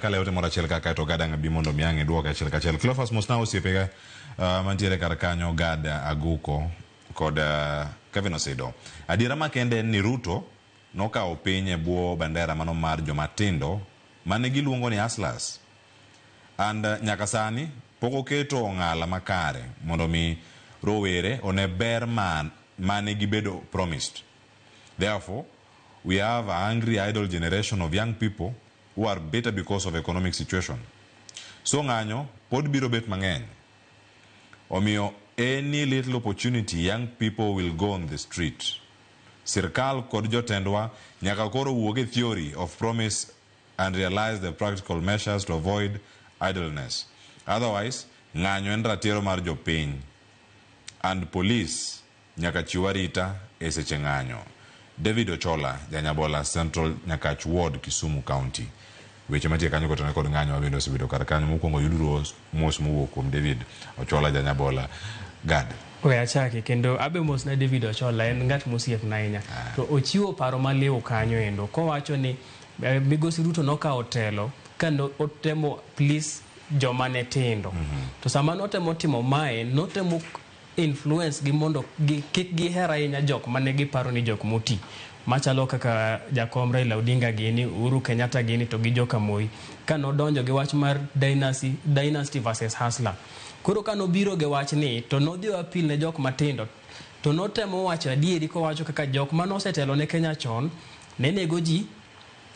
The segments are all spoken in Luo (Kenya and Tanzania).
Kalewo te moro achiel kaka to Gad ang' bi mondo mi ang' iduoke achiel kachiel. Cleophas mosna osiepega mantiere kar kanyo Gad Aguko kod Kevin Osido. Adiera makende en ni Ruto nokawo piny e bwo bandera mano mar joma tindo mane giluongo ni hustlers. And nyaka sani pok oketo ong'ala makare mondo mi rowere one ber man mane gibedo promised. Therefore, we have a angry idle generation of young people who are bitter because of economic situation. So ng'anyo pod biro bet mang'eny. Omiyo any little opportunity young people will go on the street. Sirkal kod jotendwa nyaka koro wuog e theory of promise and realize the practical measures to avoid idleness. Otherwise, ng'anyo en ratiro mar jopiny and police nyaka chiw arita e seche ng'anyo. David Ochola, Janyabola Central Nyakach Ward, Kisumu County. Weche mantie kanyo kotenore kod ng'anyo mabende osebedo kar kanyo. Mokwongo yuduru mos mowuok kuom David Ochola Janyabola. Gad. We achaki kendo abe mosna David Ochola en ng'at mosiepna ahinya. To ochiwo paro maliw kanyo endo kowacho ni Migosi Ruto nokawo telo kendo otemo please joma ne tindo. To sama notemo timo mae notemo influence gi mondo kik giher ahinya jok mane giparo ni jok moti machalo kaka jakom Raila Odinga gini, Uhuru Kenyatta gini to gi joka Moi. Ka nodonjo gi wach mar dynasty versus hustler. Koro ka nobiro gi wach ni to nodhi o appeal ne jok matindo to notemo wacho adieri kowacho kaka jok manosetelo ne Kenya chon ne nego ji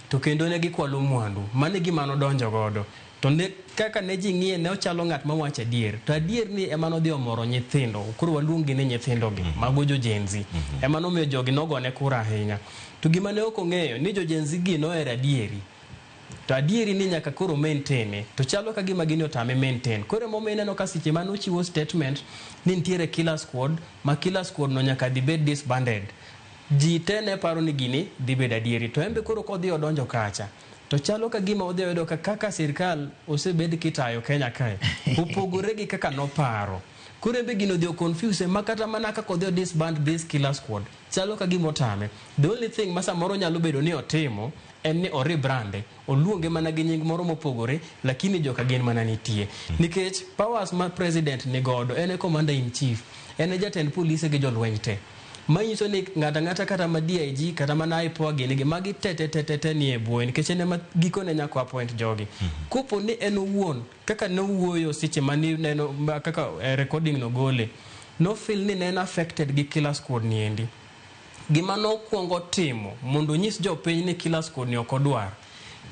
to kendo ne gikwalo mwandu. Mano e gima nodonjo godo. To ne, kaka ne ji ng'iye ne ochalo ng'at mawacho adier. To adier ni ema nodhi omoro nyithindo. Koro waluong gi ni nyithindo gi. Mago jo Gen Z. Ema nomiyo jogi nogone kura ahinya. To gima ne ok ong'eyo ni jo Gen Z gi nohero adieri. To adieri ni nyaka koro maintain. To chalo ka gima gini otame maintain. Koro emomiyo ineno ka seche mane ochiwo statement ni nitiere killer squad, ma killer squad no nyaka dhi bed disbanded. Ji te ne paro ni gini dhi bedo adieri. To en be koro kodhi odonjo kacha, to chalo ka gima odhi oyudo ka kaka sirkal osebed kitayo Kenya kae, opogore gi kaka noparo. Koro en be gino odhi o confuse ma kata mana kaka odhi o disband this killer squad, chalo ka gima otame. The only thing ma samoro nyalo bedo ni otimo, en ni o rebrand, oluonge mana gi nying moro mopogore, lakini joka gin mana nitie. Nikech powers ma president ni godo, en e commander in chief, en e jatend polise gi jolweny te. Manyiso ni ng'ato ang'ata kata ma DIG kata mana IPOA gini gi magi te te te te te nie bwoye nikech en ema gikone nyaka appoint jogi. Kopo ni en owuon kaka nowuoyo seche mane neno kaka recording no gole, no feel ni ne en affected gi killer squad ni endi. Gima nokwongo timo mondo onyis jopiny ni killer squad ni ok odwar,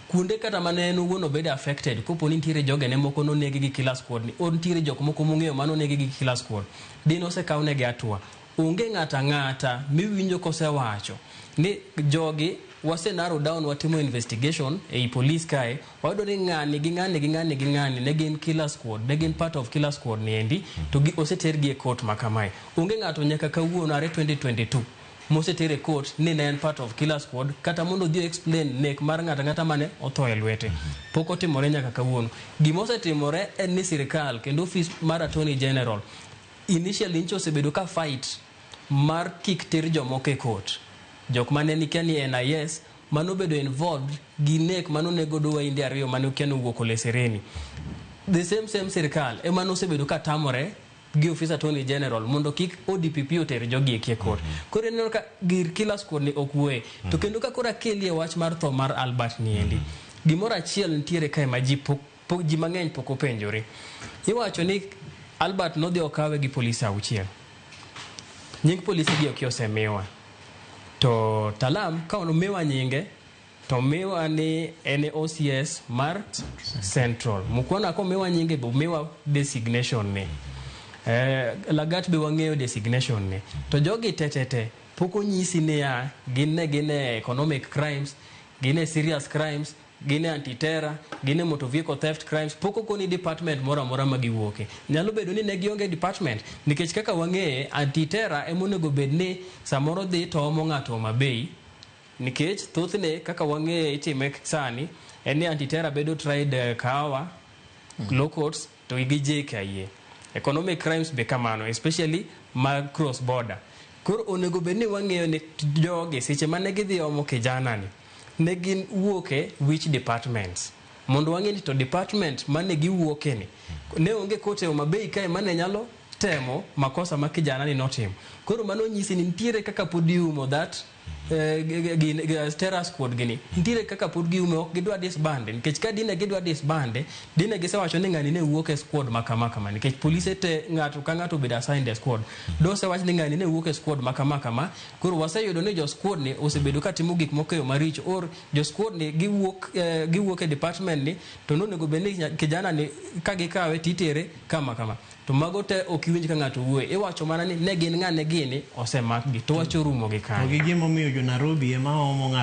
kuonde kata mane en owuon obedo affected, kopo ni nitiere jogene moko nonegi gi killer squad ni, or nitiere jok moko mong'eyo manonegi gi killer squad, dine osekawnegi hatua. Onge ng'ato ang'ata miwinjo kosewacho ni jogi wase narrow down watimo investigation ei police kae, wayudo ni ng'ani gi ng'ani gi ng'ani gi ng'ani ne gin killer squad, ne gin part of killer squad ni endi, to gi osetergi e court ma kamae. Onge ng'ato nyaka kawuono are 2022 moseter e court ni ne en part of killer squad, kata mondo odhi explain nek mar ng'ato ang'ata mane otho e lwete. Pok otimore nyaka kawuono. Gima osetimore en ni sirkal kendo ofis mar Attorney General initially ncho osebedo ka fight mar kik ter jomoko e court. Jok mane nikia ni NIS manobedo involved gi nek manonego godo wainde ariyo mane okia ni owuok Ole Sereni. The same sirkal ema nosebedo ka tamore gi ofis Attorney General mondo kik ODPP oter jogi eki e court. Koro ineno ka gir killer squad ni ok wuoye. To kendo ka koro akelie wach mar tho mar Albert ni endi. Gimoro achiel nitiere kae ma ji pok, pok, ji mang'eny pok openjore. Iwacho ni Albert nodhi okawe gi polise auchiel. Nying polise gi ok osemiwa. To Talam ka omiwa nyinge to miwa ni en e OCS mar Central. Mukhwana komiwa nyinge bo miwa designation ne. Lagat be wang'eyo designation ne. To jogi te te te pok onyisi niya gin ne gin e economic crimes, gin e serious crimes, gin e anti-terror, gin e motor vehicle theft crimes, pok okoni department moro amora ma giwuoke. Nyalo bedo ni ne gionge department, nikech kaka wang'eye, anti-terror ema onego bed ni samoro dhi to omo ng'ato Homa Bay, nikech thothne kaka wang'eye itime sani, en ni anti-terror bedo tried Kahawa, law courts, to gi JKIA. Economic crimes be kamano, especially mag cross border. Koro onego bed ni wang'eyo ni jogi seche mane gidhi omo kijana ni, ne gin wuok e which departments. Mondo wang'e ni to department mane giwuoke ni ne onge court e Homa Bay kae mane nyalo temo makosa ma kijana ni notimo. Koro mano nyisi ni nitiere kaka pod iumo that terror squad gini. Nitiere kaka pod giume, ok gidwa disband, nikech ka dine gidwa disband, dine gisewacho ni ng'ani ne wuok e squad ma kama kama, nikech polise te ng'ato ka ng'ato obedo assigned e squad. Dosewach ni ng'ani ne wuok e squad ma kama kama. Koro waseyudo ni jo squad ni osebedo ka timo gik moko e yo maricho, or jo squad ni giwuok e department ni to nonego bed ni kijana ni ka gikawe titere kama kama. To mago te ok iwinj ka ng'ato wuoye, iwacho mana ni ne gin ng'ane gini osemakgi to wach orumo gi To kanyo. gi gimomiyo jo Nairobi ema omo ng'ato.